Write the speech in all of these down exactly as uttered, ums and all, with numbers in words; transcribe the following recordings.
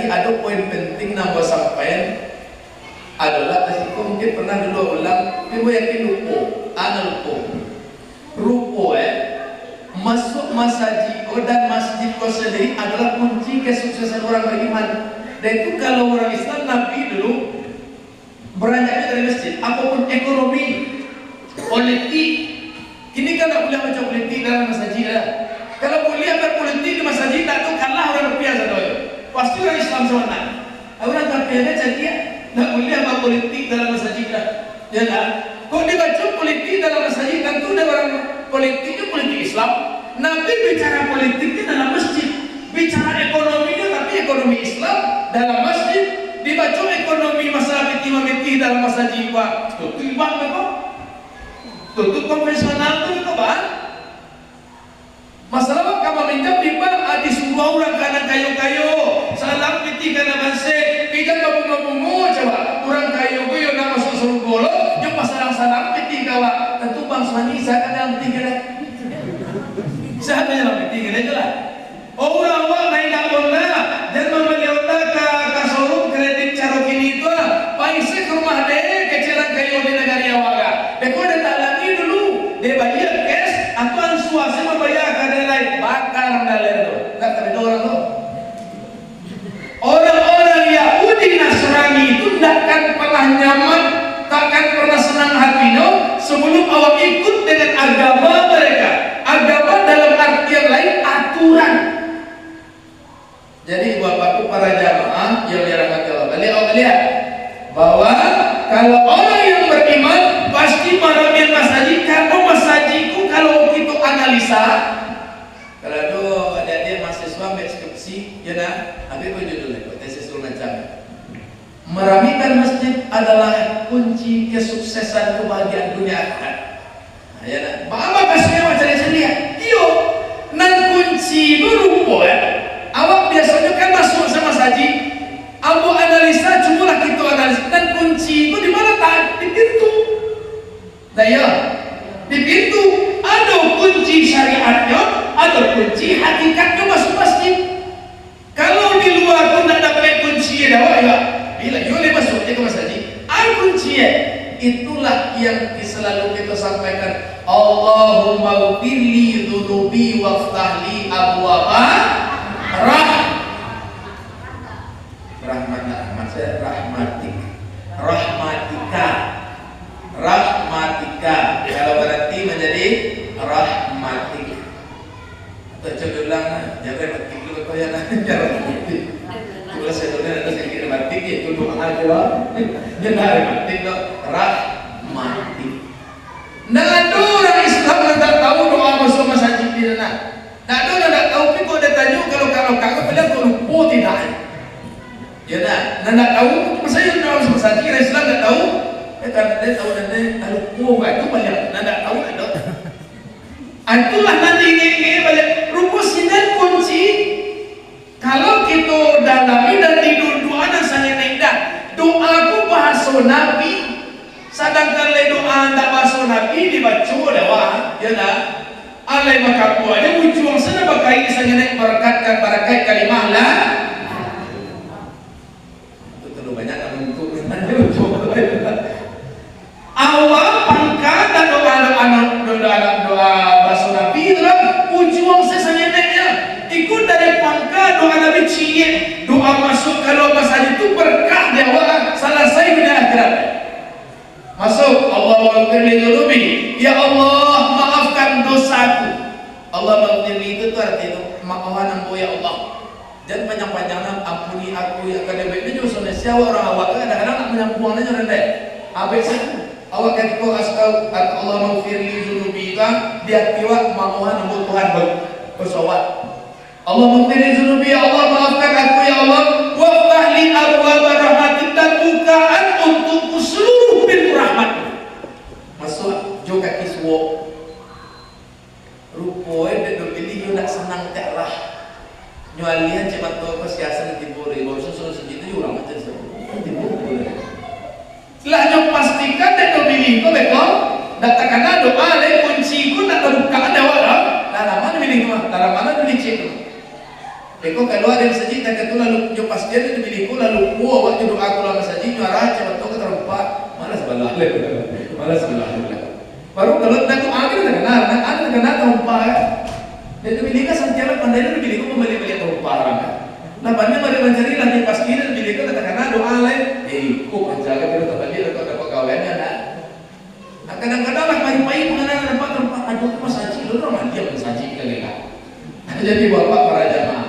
Ado poin penting nan ambo sampaian adolah, tadi ko mungkin pernah dulu ulang, tapi ambo yakin lupo, ana lupo. Rupo, eh, masuak masajik ko dan masjid ko sandiri adolah kunci kesuksesan urang bariman. Dan itu kalau urang Islam, Nabi dulu baranjaknyo dari masjid, apapun ekonomi, politik. Kini kan ndak buliah baco politik dalam masajik lah. Kalau buliah bapolitik di masajik, ndak tu kalah urang rupiah sadonyo. Pasti urang Islam samanang. Urang kafir kan cadiak, ndak buliah bapolitik dalam masajik lah. Ya kan? Kok dibaco politik dalam masajik, tantu dek urang politik tu politik Islam. Nabi bicara politik tu dalam masjid. Bicara ekonomi tu, tapi ekonomi Islam dalam masjid. Dibaco ekonomi masalah pitih mamitih dalam masajik, Pak. Tu, tu bank tu, Pak. Tu, tu konvensional tu, tu, Pak. Masalah ka maminjam di bank, ah, disuruah urang ka nan kayo-kayo, salang pitih ka nan bansaik, pi jan babungo-bungo, coba. Urang kayo ko yo nak masuak sarugo lo, yo pasalang-salang pitih ka awak. Tantu bank Suwandi sa ka dalam pitih ka lai. Sa ka dalam pitih ka lai tu lah. Oh, urang awak naik ka Honda, jan mambali Honda ka, ka showroom kredit caro kini tu lah. Pai se ka rumah dek, kecek urang kayo di nagari awak ka. Beko dek talangi dulu, dek bayia cash, atau ansua se mambayia ka dek lai, bakar daler tu. Ndak tabeda urang tu. Orang-orang Yahudi Nasrani tu ndak akan pernah nyaman, tak akan pernah senang hatinyo sebelum awak ikut dengan agama mereka. Agama dalam artian lain, aturan. Jadi, Bapak Ibu para jamaah yang dirahmati Allah, baliak, awak baliak bahwa kalau orang yang beriman pasti maramian masajik, karena masajik tu kalau kita analisa, kalau ada adik-adik mahasiswa ambil skripsi, ya nah, ambil pun judulnya, buat tesis segala macam. Meramikan masjid adalah kunci kesuksesan kebahagiaan dunia akhirat. Nah, ya nah. Baa kasadonyo awak cari sendiri? Iyo, nan kunci tu rupo, ya. Awak biasonyo kan masuak sa masajik. Ambo analisa, cubolah kito analisa, nan kunci tu di ma latak? Di pintu. Nah, iyo, di pintu ado kunci syariatnyo, ado kunci hakikatnyo masuak masjid. Kalau di lua tu ndak dapek kunci dek awak, yo, bila yo lai masuak se ka masajik, ai kunci, eh. Itulah yang selalu kita sampaikan, "Allahumma ghfirli dzunubi waftahli abwaba rah-," rahmat, rahmat saya, rahmatik. Rahmatika. Rahmatika. Kalau berhenti menjadi rahmatik. Atau coba ulang, ah, jangan mati dulu, kau ya, nah, jangan mati. Kalau saya dengar ada sedikit mati, ya, itu doa aja lah. Jangan mati, no. Rahmatik. Ndak ado urang Islam nan ndak tahu doa masuak masajik di sana. Ndak ado nan ndak tahu, tapi kok ditanyo, kalau, kalau kagak, padahal kok lupo tidak. Ya nah, nan ndak tahu, masa iyo doa masuak masajik, urang Islam ndak tahu? Eh, karena dia tahu dan dia, ah, lupo, bah, itu banyak, nan ndak tahu, ndak tahu. Ah, itulah nan diingek-ingek baliak. Rupo sinan kunci. Kalau kito dalami dan tidu, doa nan sangaik indah. Doa tu bahaso Nabi. Sadangkan lai doa ndak bahaso Nabi dibaco dek awak, yo ndak? Alai makaku aja ujuang sana bakari sangaik, barakatkan barakaik kalimah lah. Itu terlalu banyak nak menuntut. Awak pangka dan doa, doa, doa, doa, doa bahaso Nabi tu lah, ujuang se sangeneknyo. Ikut dari pangka doa Nabi ciek, doa masuak kalua masajik tu berkah di awak, salasai dunia akhirat. Masuak, "Allahummaghfirli dzunubi." Ya Allah, maafkan dosaku. Allahummaghfirli itu tu arti tu, maafkan ambo ya Allah. Jan panjang-panjang, nah, "Ampuni aku, ya Karim." Ini juga Indonesia, urang awak tu kadang-kadang nak manyambuang aja rendek. Habis itu, awak ketika astag-, Allahummaghfirli dzunubi itu, di hati awak, "Maafkan ambo Tuhan, baik." Pesawat. "Allahummaghfirli dzunubi, ya Allah, maafkan aku, ya Allah. Waftahli abwaba rahmatik, dan bukaan untukku seluruh pintu rahmat." Masuak jo kaki suok. Rupo e dek do pilih yo ndak sanang tak lah. Nyo alihan cek mato ko siasan tibo dari bawah susun sijik tu yo urang macam tu. Tibo tu lah. Lah nyo pastikan dek do pilih ko beko. Ndak takana doa lai kunci ko ndak tabuka dek awak lah. Dalam mana pilih tu mah? Dalam mana pilih cek tu? Beko kalua dari masajik, takah tu lalu nyo pastian di bilik ko, lalu lupo awak jo doa kalua masajik, nyo arah cak batua ka tarompa. Malas balah. Malas balah. Baru kalau tak doa kan takana, nah, ado takana tarompa, kan. Dari bilik ko santiang pandai dari bilik ko, pambaliak-baliak tarompa urang, kan. Nah, pandai mari mancari lagi pasti dari bilik ko takana doa lai. Eh, ko panjaga kiro tabaliak, dapat, dapat gawean, kan, nah. Nah, kadang-kadang lah pai-pai pangana dapat tarompa, aduh, masajik, lu urang mandiang masajik kali lah. Jadi, Bapak para jamaah,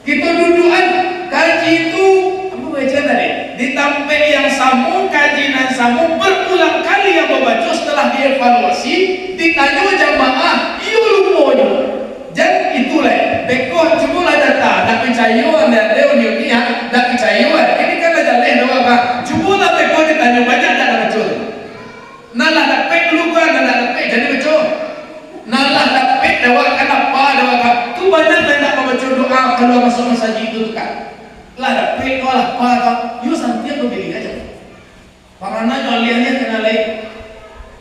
kito dudukan kaji tu, apa baca tadi? Di tampek yang samo, kaji nan samo, berulang kali yang babaco, setelah dievaluasi, ditanyo jamaah, iyo luponyo. Jan itulah, beko cubolah data, ndak picayo, ande-ande, uni-uni, ha, ndak picayo, ha. Ini kan lah jaleh doa, bah. Cubolah beko ditanyo, banyak ndak baco tu. Nan lah dapek dulu kan, nan lah dapek jadi baco. Nan lah dapek dawak kan apa, dawak kan. Tu banyak nan indak mambaco doa kalua masuak masajik tu, tu kan. Lah dapek tu lah apa tu. Yo santiang tu diri aja. Pangana nyo alih-alih kana lain.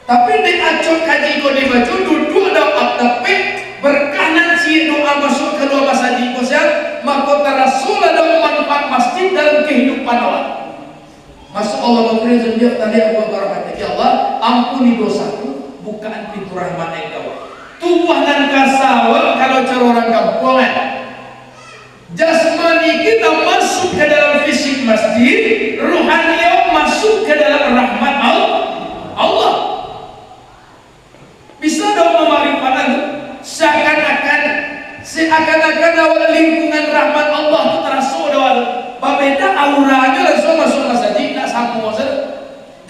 Tapi dek acok kaji ko dibaco, duduak dawak dapek, berkah nan ciek doa masuak kalua masajik ko siang, mako taraso lah dawak manfaat masjid dalam kehidupan awak. Masuk Allah, maafkan zambi tadi aku, barakati. Ya Allah, ampuni dosaku, bukaan pintu rahmat Engkau. Tubuah nan kasa awak, kalau caro urang kampuang, eh. Jasmani kita masuk ke dalam fisik masjid, rohani awak masuk ke dalam rahmat Al-, Allah. Bisa dong mamaripatan tu, seakan-akan, seakan-akan awak lingkungan rahmat Allah tu taraso dek awak tu. Babeda auranyo langsung masuk masajik, ndak samo sajo.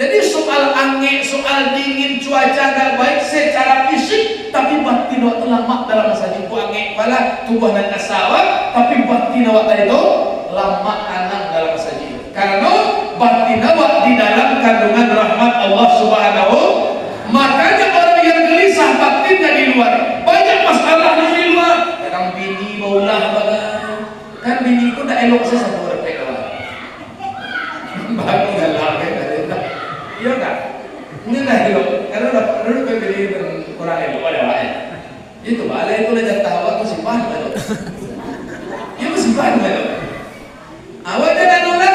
Jadi soal angek, soal dingin, cuaca ndak baik secara fisik, tapi batin awak tu lamak dalam masajik. Ko angek pala, tubuah nan kasa awak, tapi batin awak tadi tu lamak, tanang dalam masajik. Karano batin awak di dalam kandungan rahmat Allah Subhanahu. Makanya orang yang gelisah batinnya di luar, banyak masalah di luar. Kadang bini baulah bagai. Kan bini ko ndak elok se samo dapek kawan. Baru galak kan, ada tak? Iyo kan? Ini ndak elok. Karano dapek dulu bini urang elok, ada lain. Itu balai tu lah jatah awak tu simpan baru. Iyo simpan baru. Awak jan anu lah,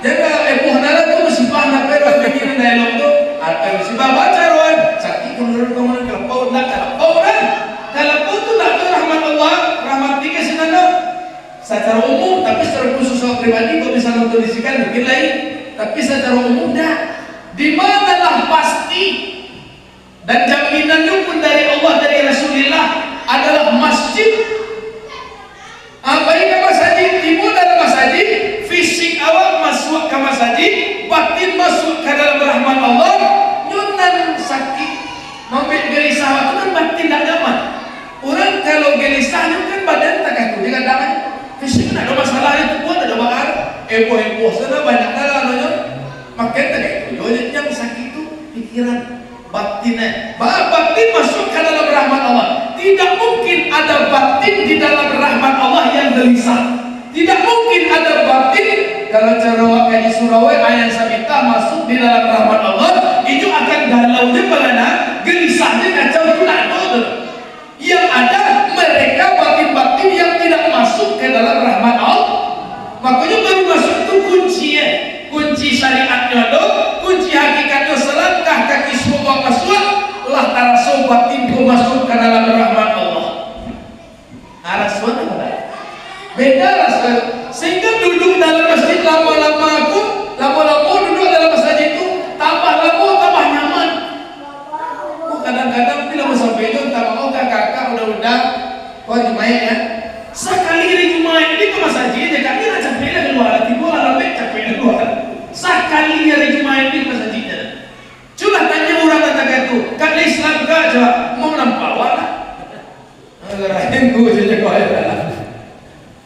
jan lah heboh nah lah tu, musibah nak pai lah bikin nan elok tu. Atau musibah baca rohan, sakik pun urang kawan kalapau, nak kalapau dah. Kalapau tu nak tu rahmat Allah, rahmat tiga sinan tu. Secara umum, tapi secara khusus awak pribadi, kok bisa nonton di sikan, mungkin lain. Tapi secara umum, dah. Di manalah pasti dan jaminannyo pun dari Allah, dari Rasulullah, adalah masjid. Ah, pai ka masajik, tibo dalam masajik, fisik awak masuak ka masajik, batin masuak ka dalam rahmat Allah, nyo nan sakik, mambek gelisah awak tu kan batin ndak nyaman. Urang kalau gelisah nyo kan badan takatu, dia kadang kan fisik ndak ado masalah, dia tubuah ndak ado baa, heboh-heboh sana banyak lah anunyo. Makin takatu, yo yang sakik tu pikiran. Batin, eh. Ba-, batin masuk ka dalam rahmat Allah. Tidak mungkin ada batin di dalam rahmat Allah yang gelisah. Tidak mungkin ada batin, kalau caro awak kaji surau, eh, ayam sabitah masuk di dalam rahmat Allah, inyo akan galau je pangana, gelisah je, kacau tu ndak ado tu. Yang ada mereka batin-batin yang tidak masuk ke dalam rahmat Allah. Makonyo baru masuk tu kunci, eh. Kunci syariatnyo ado, kunci hakikatnyo salangkah kaki suok masuak, lah taraso batin ko masuk ka dalam rahmat Allah. Nah, raso tu beda. Beda raso. Sehingga duduk dalam masjid lama-lama ko, lama-lama duduk dalam masjid tu, tambah lama tambah nyaman. Oh, kadang-kadang bila mau sampai tu, entah mau kakak-kakak udah-udah, kau Jumaik ya. Sakali hari Jumaik ni ke masjid je, kami nak capek dah keluar, tiba lah lambek capek dah keluar. Sakali hari Jumaik ni ke masjid je. Culah tanya orang kata tu, kat Islam ke aja, mau nampak awak lah. Alah, rindu je cakap ya.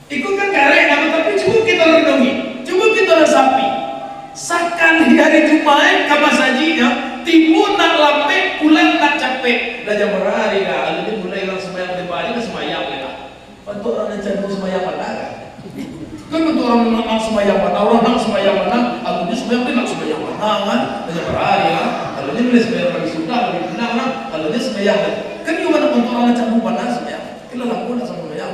Iko kan kareh namo, tapi cubo kito renungi, cubo kito resapi. Sakali hari Jumaik ka masajiknyo, tibo nak lambek, pulang nak capek. Lah jam bara hari lah, alun mulai urang sumbayang, tibo hari lah sumbayang lah. Bantuak urang nan candu sumbayang bana kan? Kan bantuak urang nak, nak sumbayang bana, urang nak sumbayang bana, alun sumbayang, dia nak sumbayang bana kan? Lah jam bara hari lah, alun mulai sumbayang pagi sudah, lebih tenang lah, alun sumbayang lah. Kan iyo bantuak urang nan candu bana sumbayang. Kira lampu nak sumbayang.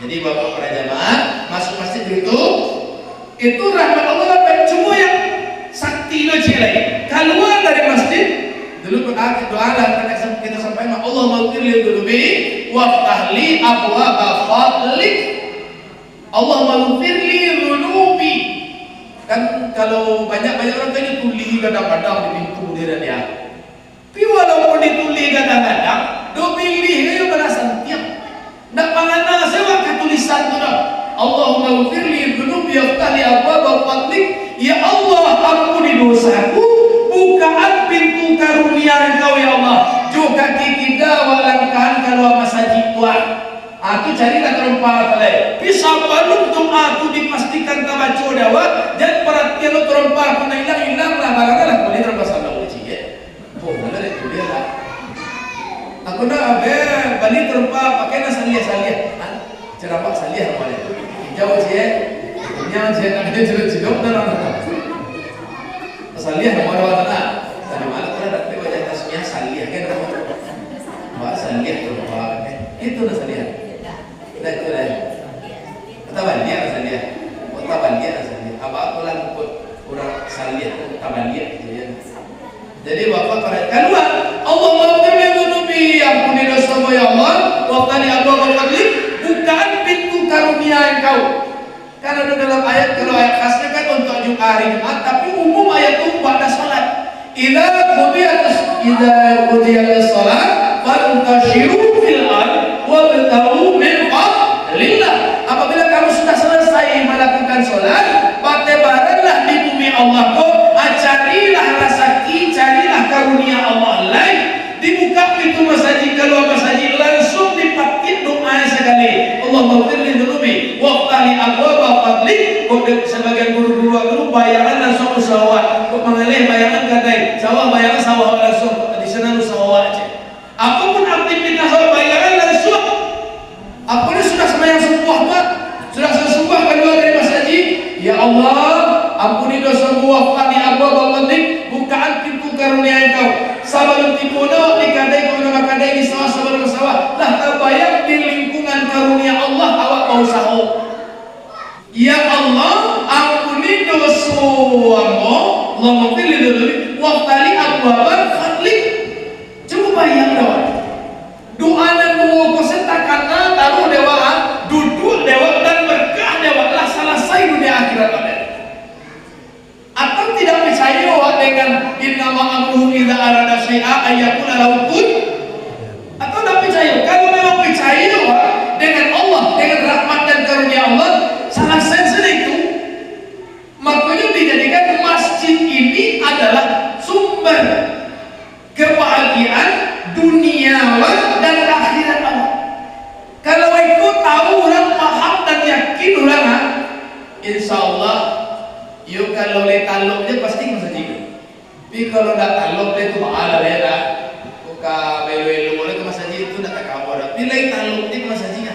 Jadi, Bapak para jamaah, masuk masjid itu, itu rahmat Allah dapat. Cuma yang sakti lo ciek lai. Kalua dari masjid, dulu berdoa, doa lah, kita sam-, kita sampaikan, "Allahumma ghfirli dzunubi, waftah li abwaaba fadlik." "Allahumma ghfirli dzunubi." Kan kalau banyak-banyak urang kan tulih gadang-gadang di pintu dia dan dia. Tapi walaupun ditulih gadang-gadang, do pilih ka iyo barasantiang. Ndak mangana se wak ka tulisan tu doh. "Allahumma ghfirli dzunubi waftah li abwaaba fadlik." Ya Allah, ampuni dosaku, bukaan pintu karunia Engkau, ya Allah. Jo kaki kida wak langkahan kalua masajik tu, ah. Ah, tu carilah tarompa tu lai. Tapi sabalun doa tu dipastikan tabaco dek awak, jan paratian lo tarompa tu nak ilang, ilang lah, barang lah, bali tarompa sambal uji, ya. Oh, bana dek tu dia lah. Aku nak, eh, bali tarompa pakai nak saliah-saliah. Ha? Ceramah saliah apa dia? Hijau, cik, eh? Kunyang, cik, nak dia cilok-cilok, dah lah. Saliah, nama ada wacana? Tadi malam kan ada wajah tasmiah saliah, kan? Wah, saliah tu, Pak. Itu lah saliah. Dah itu lah. Tabaliak lah saliah. Oh, tabaliak lah saliah. Apa aku lah ikut urang saliah tu, tabaliak gitu ya. Jadi, Bapak para kalua, "Allahumma ghfirli dzunubi," ampuni dosa ambo, ya Allah, "waftah li abwaaba fadlik," bukaan pintu karunia Engkau. Kan ado dalam ayat, kalau ayat khasnyo kan untuak Jumaat, hari Jumaat, tapi umum ayat tu ba'da salat. "Idza qudiyatis, idza qudiyatis shalah, fantashiru fil ard, wabtaghu min fadlillah." Apabila kamu sudah selesai melakukan salat, batebaranlah di bumi Allah ko, ah, carilah rasaki, carilah karunia Allah lai. Dibuka pintu masajik, kalua masajik, lansuang dipatiak doa sakali. "Allahumma ghfirli dzunubi, waftah li abwaaba fadlik." Kok dek sabagian guru-guru dulu, bayangan lansuang usaha awak. Kok mangaleh bayangan kadai, sawah bayangan sawah awak lansuang, di sinan usaha awak cek. Apapun aktivitas awak, bayangan lansuang. Apo ni, sudah sambahyang subuah tu, sudah sambahyang subuah kalua dari masajik, "Ya Allah, ampuni dosa ambo, waftah li abwaaba fadlik," bukaan pintu karunia Engkau. Sabalun tibo awak di kadai, kok nan bakadai di sawah, sabalun sawah, lah tabayang di lingkungan karunia Allah awak bausaho. "Ya Allah, ampuni doso ambo, Allahumma ghfirli dzunubi, waftah li abwaaba fadlik." Cubo bayangkan, doa nan duo ko se takana taruih dek awak, duduak dek awak, dan berkah dek awak, lah salasai dunia akhirat awak. Atau tidak picayo awak dengan "Innama amruhu idza arada syai'an an yaqula lahu kun"? Atau tidak picayo? Kalau memang picayo awak dengan Allah, dengan rahmat dan karunia Allah, salasai sudah itu. Makonyo dijadikan masjid ini adalah sumber kebahagiaan dunia awak dan akhirat awak. Kalau iko tahu urang, paham dan yakin urang, ah, insya Allah, iyo kalau lai talok je pasti ka masajik. Tapi kalau ndak talok je tu baa lah, ya dah. Buka belo-elo lai ka masajik tu ndak takabur. Tapi lai talok je ka masajik,